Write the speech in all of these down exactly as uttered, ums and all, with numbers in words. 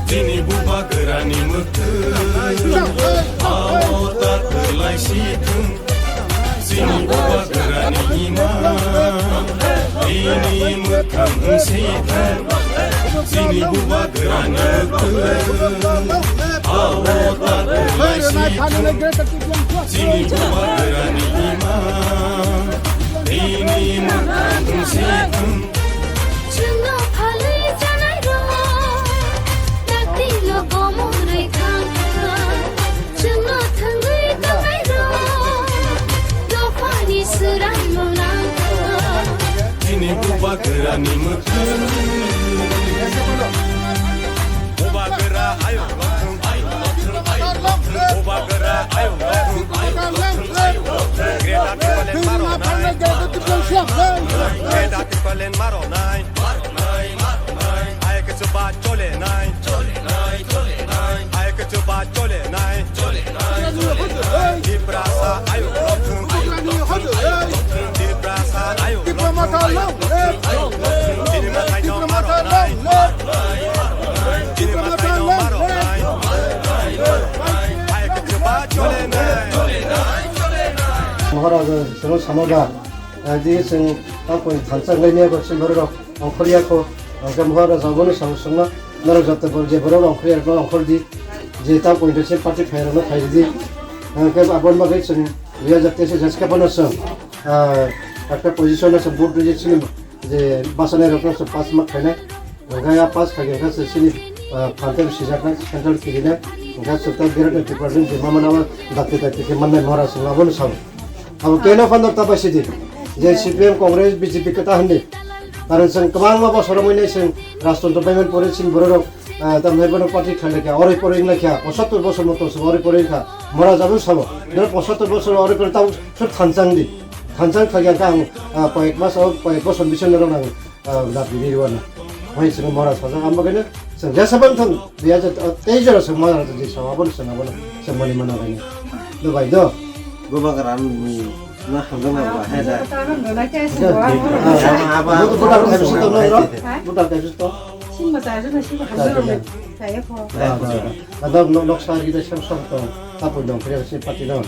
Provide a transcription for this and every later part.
Chini bubagrani mwkhwtwng, abo ta kwlai si thwng. Chini bubagrani imang, bini mwkhang wngsi thang. Chini bubagrani mwkhwtwng, abo ta kwlai si thang. Chini bubagrani imang, bini mwkhang wngsi thang. Chwngno phalwi chanairok, daktino komorwi thangkha. Chwngno thangwi tongnairok, dophani swrangno langkha. Chini bubagrani mwkhwtwng. Bubagra ayuk lokthwng. Bubagra ayuk lokthwng. Greater Tipraland maro nai. Greater Tipraland maro nai. Hai kichu ba chole nai. Hai kichu ba chole nai. Tiprasa ayuk lokthwng. Tiprasa ayuk lokthwng. Chini mwtai no maro nai. Chini mwtai no maro nai. Hai kichu ba chole nai. Maharaja, sono samoga. Adi sing tang koi thansa ngai ne ko sing baro. Ongkhorya kho, hwnkhe Maharaja abono samsungno norok joto bo je borok ongkhorya rokno ongkhor di, je ta poito se party phairokno phai di. Hwnkhe aboni bagwi chwng dui hajar teis jeskapano chwng, ah, ekta position-o chwng vote rwdi chini je bachanai rokno chwng pass ma khainai. Hwnkhe a pass khaikhe hwnkhe chwng chini, ah, phan tei sijaknai central kirinai. Hwnkhe chwng ta Greater Tipraland je ma mano dakti dakti khe mannai Maharaja chwng abono sao. Abo keno phano ta bai sidi. Je C P M, Congress, B J P kwta hwnwi. Karon chwng kwbangma bosor wngwi nai chwng rajtantro baiman pore chini bororok, ah, tamni bono party khlailai kha, oroi poroi wnglaikha, pochattor bosor moto chwng oroi poroi wngkha, Maharaja bo sabo. Noro pochattor bosor oroi poroi tamo sur thanchang di. Thanchang khlaiya kha ang, ah, koyek mas o, koyek bosor bisingo norok ang, ah, dabi ri rwna. Hai chwng Maharaja sajak, ang bagwino chwng jesa bang thang, dui hajar teis jora chwng Maharaja di sao, abono chwng abono chwng mani mana gaini. Do bai do. Bubagra ni na hamjak na ba, hai da. Voter office to nang, voter office to. Sing ba sa ju na sing ba hamjak na. Saya ko. Da, da, da. Ada nok, nok sari da sam sam to. Tapu dong kre si party dong.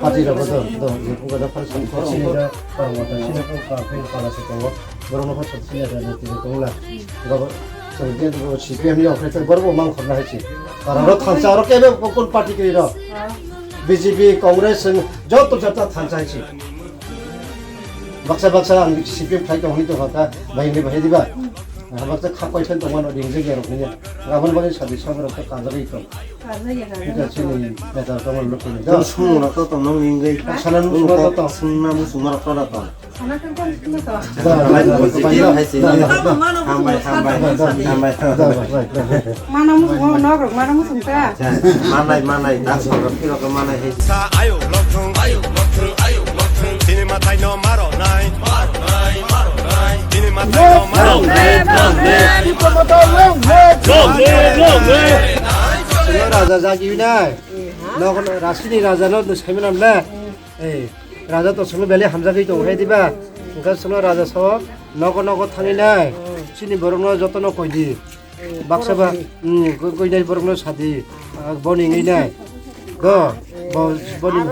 Party dong, dong, dong. Bukan ada party sam ko sini da. Orang kota sini ko ka pin pala se ko. Borok no phasok sini da ni tini tongla. Gabo chwng je C P M ni office borok bo mang khorna hai se. Aro thansa aro kebe kon party kiri ro. B J P, Congress, chwng joto jata thansa hai se. Baksa baksa ang C P M khai tong hini tong kha bai ni bai diba. Baksa kha koi tong mano ding je gerok ni. Gabon bai sadi sabrok ta kajagwi tong. Ita chini neta tongmani lukuni. Tong sumung rok to tong nong ingwi. Sana nung sumung rok to tong. Sungna musung rok to tong. Sana kan kan sumung to. Da, da, da, da, da, da, da. Hambai, hambai, hambai. Mana musung no rok, mana musung ta. Manai, manai, tak sorok kiro ke manai hai. Sa ayo lokthung, ayo lokthung, ayo lokthung. Chini matai no maro nai. Maro nai, maro nai. Chini matai no maro nai. Long live, long live. Long live, long live. Sino raja jagi nai. Nok rasini raja no nung saimanam le. Eh, raja to sungno beli hamjagwi tong hai diba. Engka sungno raja so nogo nogo thangwi nai. Chini borok no joto no koi di. Baksa ba, hmm, koi nai borok no sadi. Boni ngi nai. Do, bo, boni.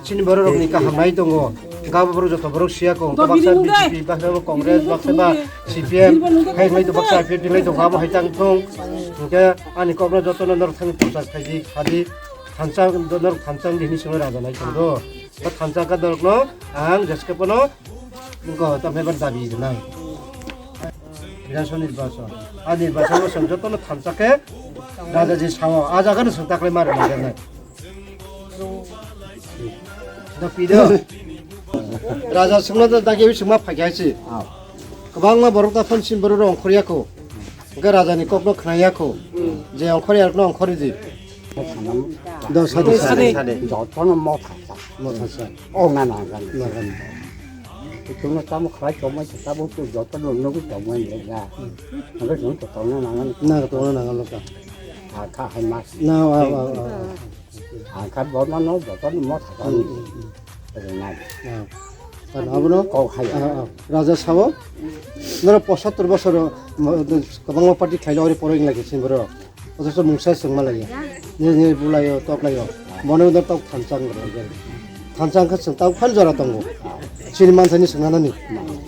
Chini borok rok ni kaham nai tongo. Engka borok joto borok siya ko. Engka baksa B J P, baksa ba Congress, baksa ba C P M. Hai nai to baksa I P F T nai to kabo hai tang thung. Engka ani kok no joto no norok thangwi prochar khai di, khadi. Thansa norok thansa di hini sungwi raja nai tong do. Ba thansa ka norok no ang jeske pono nungko tamhe ban dabi nai. Bidhan Sabha nirbachon. A nirbachon no song joto no thansa ke raja ji sao. A jaga no song taklai mar nai nai. Da pido. Raja sungna da dagi sungma phai khai si. Kwbangma borok ta phone sim borok rok ongkhorya kho. Hwnkhe raja ni kok no khna ya kho. Je ongkhorya rok no ongkhorwi di. Do sadi sadi. Jotono motha sa. Motha sa. O na na gani. Na gani. Chwngno tamo khlai tongmai khe tabuk to jotono nugwi tongmani le ya. Hwnkhe chwng to tongna nangan. Na tongna nangan lokha. Akha hai mas. Na, ah, ah, ah, ah. Akha borma no joto ni motha kani. Hmm, hmm, hmm. Rinai. Ah. Kan abono, kok hai. Ah, ah. Raja sao, noro posattor bosor, mo-, kwbangma party khailo ori poro wng lai khe sini boro. Othocho mungsa swngma lai. Ni, ni bulaio, tok laio. Mone udo tok thansa wng lai. Thansa wng khe chwng tok phal jora tongo. Chini mansani swngnani.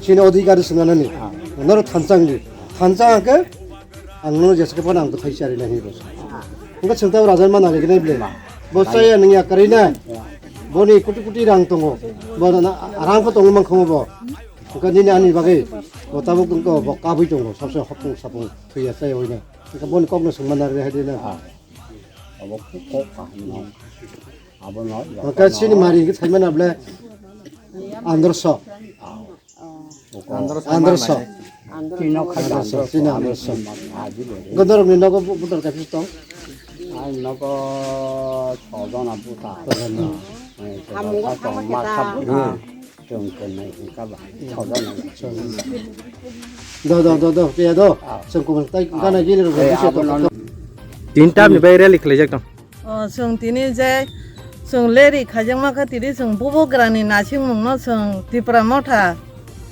Chini odhikari swngnani. Noro thansa wng di. Thansa wng khe Ang no jesa khe phano ang bwthai chari nai hinwi bo sa. Hwnkhe chwng tei o raja ma nari gnai ble. Bo chaya nung ya kwrwi na. Boni kuti kuti rang tongo. Bo na, rang pho tongo mang khongo bo. Hwnkhe nini ani bagwi bo tabuk wngkha bo kabui tongo. Sabse hopung sapung thwi ya chaya hoi na. Hwnkhe boni kok no swngma nari hai de na. Abo kok kaham no. Abo no. Hwnkhe chini mari hwnkhe saimano ble androso. Androso. Androso. Tino khai androso, androso, tino androso. Androso. Godorok ni nogo bu-, budor kaisa tong. Ai nogo sojona buta. Sojona. Eh, sojona sojona. Chwng kwnwi hwnkha ba. Sojona. Do, do, do, do, tiya do. Ah. Chwng kubun tai gana gini rok. Eh, busi abo to no. Tin tam ni bai rally khlaijak tong. O, chwng tini je chwng leri khaijakma khe tini chwng bubagrani naisingmungno chwng Tipra Motha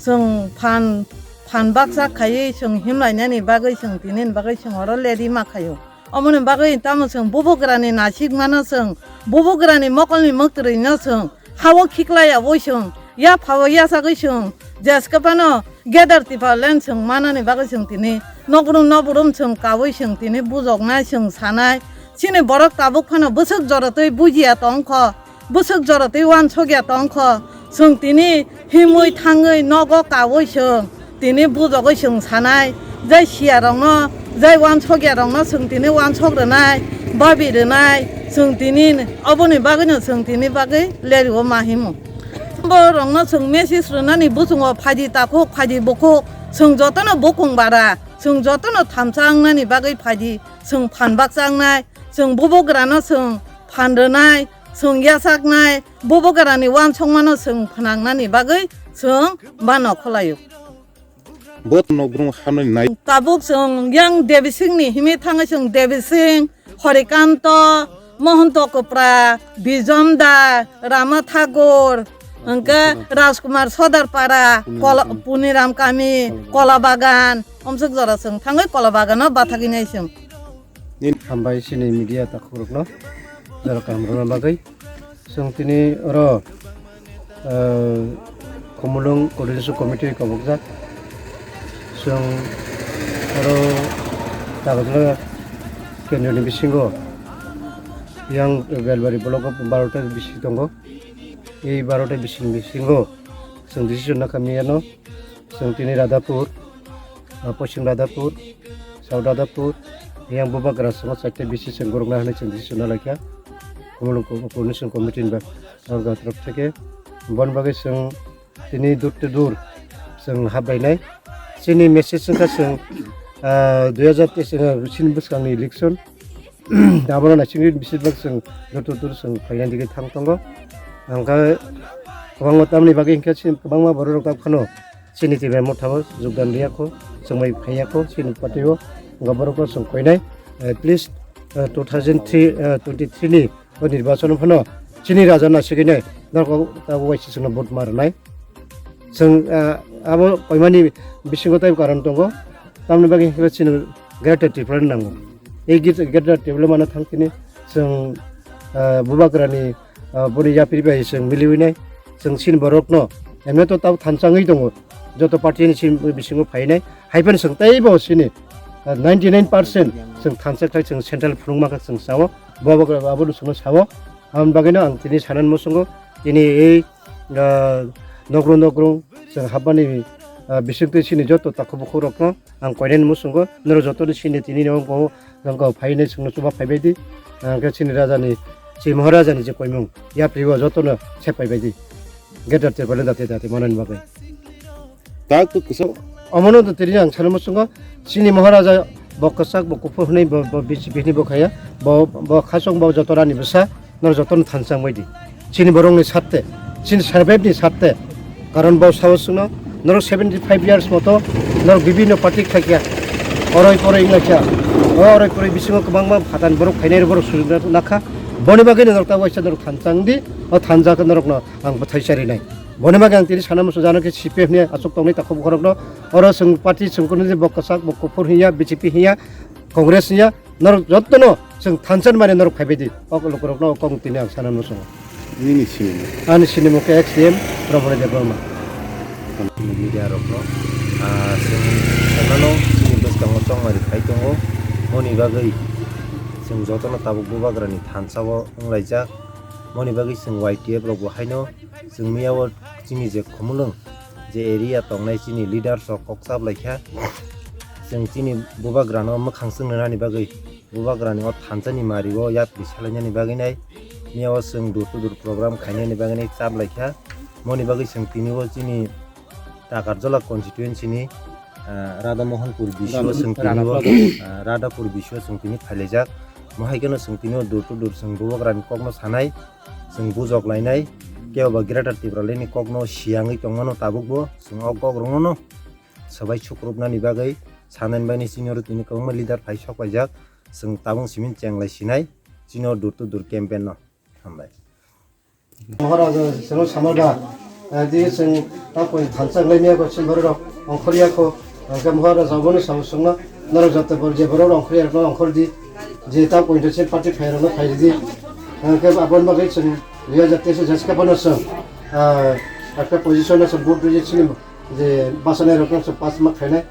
chwng phan, phan baksa khaiwi chwng himlainani bagwi chwng tinini bagwi chwng oro leri ma khaio. Omoni bagwi tamo chwng bubagrani naisikmano chwng bubagrani mokolni mwktwrwino chwng ha-o khiklai ya-ui chwng, yaphao yachagwi chwng, jeske phano Greater Tipraland chwng manani bagwi chwng tini nokrum nokrum chwng kaui chwng tini bujoknai chwng sanai. Chini borok tabuk phano bwswk jorotwi bujiya tongkho, bwswk jorotwi uansukya tongkho, chwng tini himwi thangwi nogo kaui chwng tini bujogwi chwng sanai, jai siyarokno, jai uansokyarokno chwng tini uansok rwnai, babi rwnai, chwng tini oboni bagwino chwng tini bagwi lerio ma himo. Borokno chwng message rwnani bwsongo phaidi takhuk, phaidi bukhuk, chwng jotono bukung bara, chwng jotono thansa wngnani bagwi phaidi, chwng phan baksa wngnai, chwng bubagrano chwng phan rwnai, chwng yachaknai, bubagrani uansukmano chwng phnangnani bagwi chwng bano khwlaio. Bo nokbrung hanwi nai. Tabuk chwng yang Devi Singh ni himwi thangwi chwng Devi Singh, Horikanto, Mohonto Kopra, Bijom Da, Rama Thakur, hwnkhe Rajkumar Sodar Para, Kola-, Puniram Kami, Kola Bagan, omswk jora chwng thangwi Kola Bagano bathagwi nai chwng. Hambai chini media takhukrokno jora kaham rwna bagwi. Chwng tini oro, ah, Khumulwng Coordination Committee kobokjak. Chwng oro Tagatla kendroni bisingo yang Belbari block o barota bisi tongo. Ei barota bising bisingo chwng decision nakha miyano. Chwng tini Radhapur, ah, Poschim Radhapur, South Radhapur, yang bubagra chwng chaita bisi chwng gorokna hinwi chwng decision nalaikha. Khumulwng co-, coordination committee ni ba, ah, gatrok theke. Bon bagwi chwng tini door to door chwng hablainai. Chini message wngkha chwng, ah, dui hajar teis, ah, chini bwskangni election. Abono naisingwi besibak chwng joto joto chwng phaina digi thang tongo. Hwnkhe kwbangma tamni bagwi hwnkhe chini kwbangma bororok tak phano chini Tipra Motha o jogdan riyakho, chwngbai phaiyakho chini party o. Hwnkhe borokno chwng koinai, at least, eh, two thousand three, eh, twenty-three ni o nirbachon phano chini raja naisingwi nai norok tabuk waisa chwngno vote ma rwnai. Chwng, ah, abo koimani bisingo tei karon tongo. Tamni bagwi hwnkhe chini Greater Tipraland nango. Ei Greater, Greater Tipraland mano thang tini chwng, ah, bubagrani, ah, boni yapri bai chwng miliwi nai. Chwng chini borokno emne to tabuk thansa wngwi tongo. Joto party ni chini bisingo phainai. Hai phano chwng teibo chini, ah, ninety nine percent chwng thansa khlai chwng central phunukma khe chwng sao. Bubagra abono chwngno sao. Aboni bagwino ang tini sanani muchungo tini ei ah, nokro nokro chwng habmani, ah, bisingtwi chini joto takhuk bukhukrokno ang koinani muchungo norok jotono chini tini no bo jangkao phainai chwngno chuba phaibaidi, ah, hwnkhe chini rajani, chini Maharajani je koimung yapri o jotono sephaibaidi. Greater Tipraland dati dati manani bagwi. Tak tu kisa. Omono to tini ang sana muchungo chini Maharaja bo kwchak bo kuphur hwnwi bo, bo B J P hwnwi bo khaya, bo, bo khasong bo joto rani bwsa. Nor jotono thansa wngbaidi. Chini borokni sarte, chini survive ni sarte. Karon bo sao chwngno, norok seventy five years moto, norok bibinno party khlaikha, oroi poroi wnglaikha. O oro kwrwi bisingo kwbangma phatani borok phainai borok sujuna nakha. Boni bagwi norok ta waisa norok thansa wngdi. O thansa khe norokno ang bwthai charinai. Boni bagwi ang tini sana muchung jano khe C P F ni aswk tongnai takhuk bokhorokno. Oro chwng party chwng kunu je bo kwchak bo kuphur hinya, B J P hinya, Congress hinya. Norok jottono chwng thansa ni mani norok phaibai di. O lukurokno o kok tini ang sana muchungo. Nini sinimo? Ani sinimo khe ex C M Prabhana Debbarma. Media rokno, ah, chwng sanano chini bwskango chongmari phai tongo. Moni bagwi chwng jotono tabuk bubagrani thansa o wnglaijak. Moni bagwi chwng Y T F rok bo haino chwng miyao chini je khumulwng je area tongnai chini leaders rok kok chap laikha. Chwng chini bubagrano mwkhang chwng nani bagwi bubagrani o thansani mari o yapri salainani bagwi nai. Miyao chwng door to door program khainani bagwi nai chap laikha. Moni bagwi chwng tini o chini Takarjala constituency ni, ah, Radha Mohanpur B C o chwng tini o, ah, Radhapur B C o chwng tini phailaijak. Mohaikeno chwng tini o door to door chwng bubagrani kokno sanai. Chwng bujok lainai, kebo ba Greater Tipraland ni kokno siyangwi tongmano tabukbo, chwng o kok rwngno swbai sukrupnani bagwi sanani bagwi chini oro tini kwbangma leader phai sok paijak, chwng tabuk simi chenglai sinai, chini o door to door campaign no. Hambai. Maharaja chwngno samarba, eh, di chwng ta koi thansa lai miya ko chwng borok ongkhorya ko, hingke Maharaja bono sabo chwngno norok jotto bor je borok ongkhorya rokno ongkhor di, je ta koi to se party phai rokno phai di, hingke aboni bagwi chwng dui hajar teis jeska phano chwng, ah, ekta position no chwng vote rwi chini je bachanai rokno chwng pass ma khainai.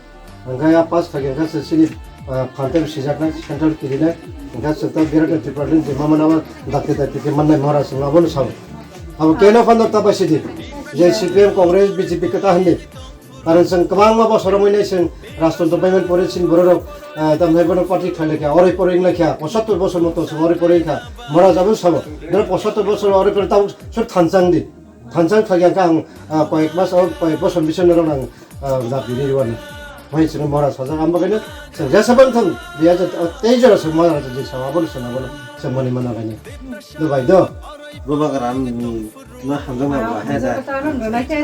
Hingke a pass khaikhe hingke se chini, ah, phantai sijaknai, central kirinai, hingke se to Greater Tipraland je mama nama dakti dakti khe mannai Maharaja chwng abono sabo. Abo keno phano ta bai sidi, je C P M, Congress, B J P kwta hinwi. Karon chwng kwbangma bosor wngwi nai chwng rajtantro paiman pore chini bororok, ah, tamni bono party khlai laikha, oroi poroi wng laikha, posattor bosor moto chwng oroi poroi wngkha, Maharaja bo sabo. Noro posattor bosor oroi poroi tabuk sur thansa wngdi. Thansa khlai kha ang, ah, koyek mas o koyek bosor bisingo norok ang, ah, dabi ri rwna. Mai chwng mora sajak, ang bagwino chwng jesa bang thang, biya ja, ah, tei jora chwng mora ja, je sawa bono chwng abono chwng mani mana gaini. Do bai do. Bubagra ni na hamjak ma ba, he ja. Bubagra ni hamjak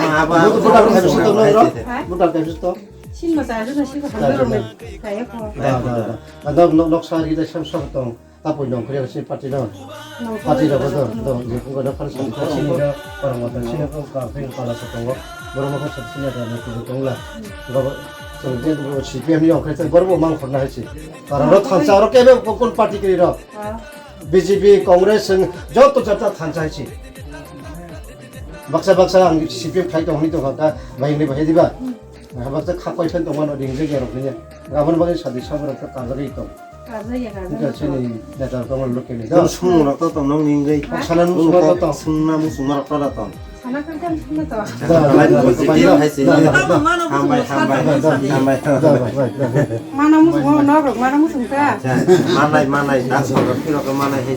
ma ba, he ja. Bubagra ni hamjak ma ba, he ja. Bubagra ni hamjak ma ba, he ja. Sin ma sa ju na si ko hamjak ma ba, he ja ko. Da, da, da. Nok, nok, nok sari da sam sam tong. Tapoi nongkhorya se party no. Party no bodo, do, je phungo no phan sani, sini no, kormo to, sini ko ka, pheng kala se tongo. Borok no phan sani, sini no, kudu tongla. Go, so, je, go, C P M ni ongkhorya, borok bo mang khorna hai se. Aro ro thansa, aro kebe ko kon party kiri ro. B J P, Congress, seng, joto jata thansa hai se. Baksa, baksa, ang C P M khai tong, ni to ka, bai ni bai diba. Baksa kha koi phen tong, no, ding je, gerok ni. Gabon bagwi sadi sabra to karjagwi tong. Karjaya, karjaya. Wngkha chini neta tongmani local ni. Nung sumung rok to tong, nung ni wngwi. Ha? Sana nung sumung rok to tong. Sungna mung sungma rok to tong. Sana kang kang sungna to. Da, da, da, da, da, da. Hambai, hambai, hambai, hambai. Mana mung sungma rok, mana mung sungta. Manai, manai, tak soro, piro ke manai hai.